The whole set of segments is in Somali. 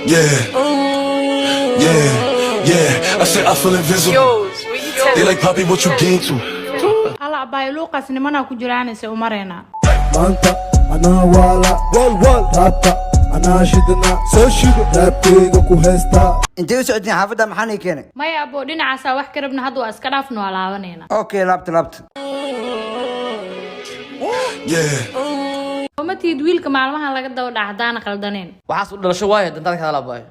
Yeah. I said I feel invisible. They like Poppy, what you gain to? Alla abaayo, luuqaas nimanaa ku jiraanaysa u maraynaa. Maanta anaa waala walwal raabta anaa shidna soo shido raabkeyga ku heystaa. Intay u socotiin xaafadda? Maxaan ii keenay? Maya abo, dhinacaasaa wax ka rabna. Hadda waa iska dhaafna, waa laabanayna. Okay, laabta laabta. Yeah. Uma tihid wiilka maalmahan laga daba dhaca haddaana qaldaneen? Waxaas u dhalasho waaye, dantaada ka hadalabaayo.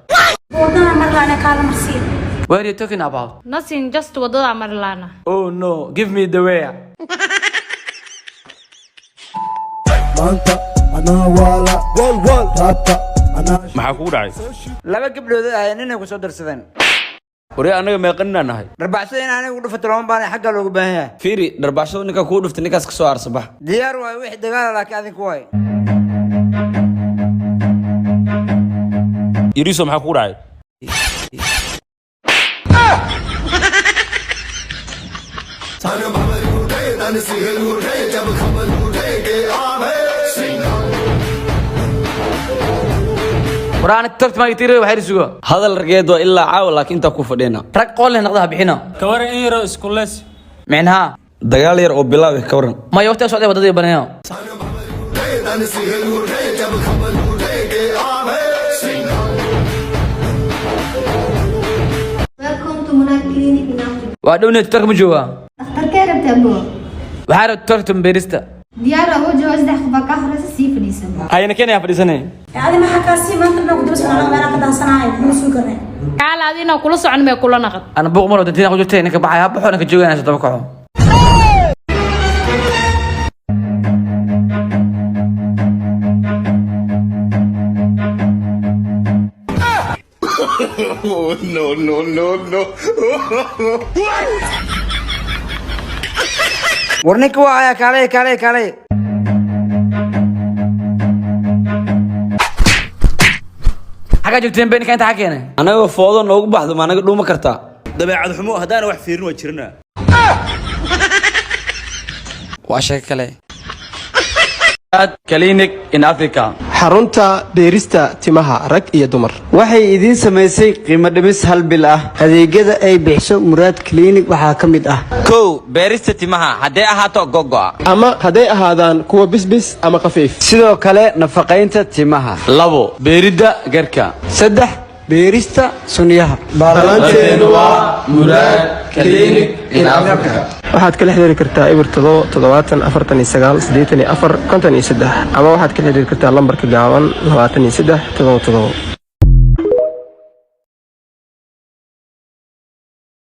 Wadada marlaana kaala marsiin. What are you talking about? Nothing, just wadadaa marilaana. Oh no, give me the way. Maanta anaa waala walwal raabta anaa Maxaa kugu dhacay? Laba gabdhood ahay ninay ku soo darsadeen. Waree, annaga meeqaninaa nahay? Dharbaaxsada in anigu dhufato lama baana, xaggaa loogu baahan yahay. Fiiri, dharbaaxshadu ninka kuu dhuftay, ninkaas ka soo aarsabax. Diyaar waayo wixii dagaala, laakiin adinku waay. Yariiso, maxaa kugu dhacay? Waraan tagт ma tiri waxay sugo. Hadal rageed waa ilaa caawa, laakiin intaa ku fadhina. Rag qool leh naqdaha bixina. Ka waran in yaroo isku leys? Micnaha? Dagaal yar oo bilaabi, ka waran? Maya, waqtiga socday wadadii baneeyo. Welcome to Muna Clinic in Africa. Waa dhowneed, tutarka ma joogaa? Dhakhtarkee rabtaa, bro? Waxaa rabta tutarka tumbeerista. Diyaar ah, wajaho saddex qof baa kaa horeysa, sii fadhiisan. Hayna keenaya, fadhiisanay. Adi maxaa kaa sii maanta dhan ku daba socnaa, meelaa ka daansanaayo kuma sugi karnay. Kaala, adi inaa kula socon mee kula naqad. Ana buuq mar dantina ku jirtay, ninka baxay ha baxo, ninka joogana daba kaco. No, no, no, no. War ninka waa ayaa, kaalay kaalay kaalay. Xaggaa joogteen be? Ninka inta xag keenay. Anagoo foodo noogu baxdo, ma anaga dhuuma kartaa? Dabeecad xumo haddaana wax fiirin waa jirnaa. Waa sheeko kale. Clinic in Africa. Xarunta beerista timaha rag iyo dumar waxay idiin samaysay qiimo dhimis hal bil ah. Adeegyada ay bixiso Muraad Clinic waxaa ka mid ah: Kow, beerista timaha, hadday ahaato gogo'a ama hadday ahaadaan kuwa bisbis ama khafiif. Sidoo kale nafaqaynta timaha. Labo, beeridda garka. Saddex, beerista sunyaha. Balanteenu waa Muraad Clinic in Africa. Waxaad kala xiriiri kartaa 0 7 70 49 84 53, ama waxaad kala xiriiri kartaa lambarka gaaban 23 77.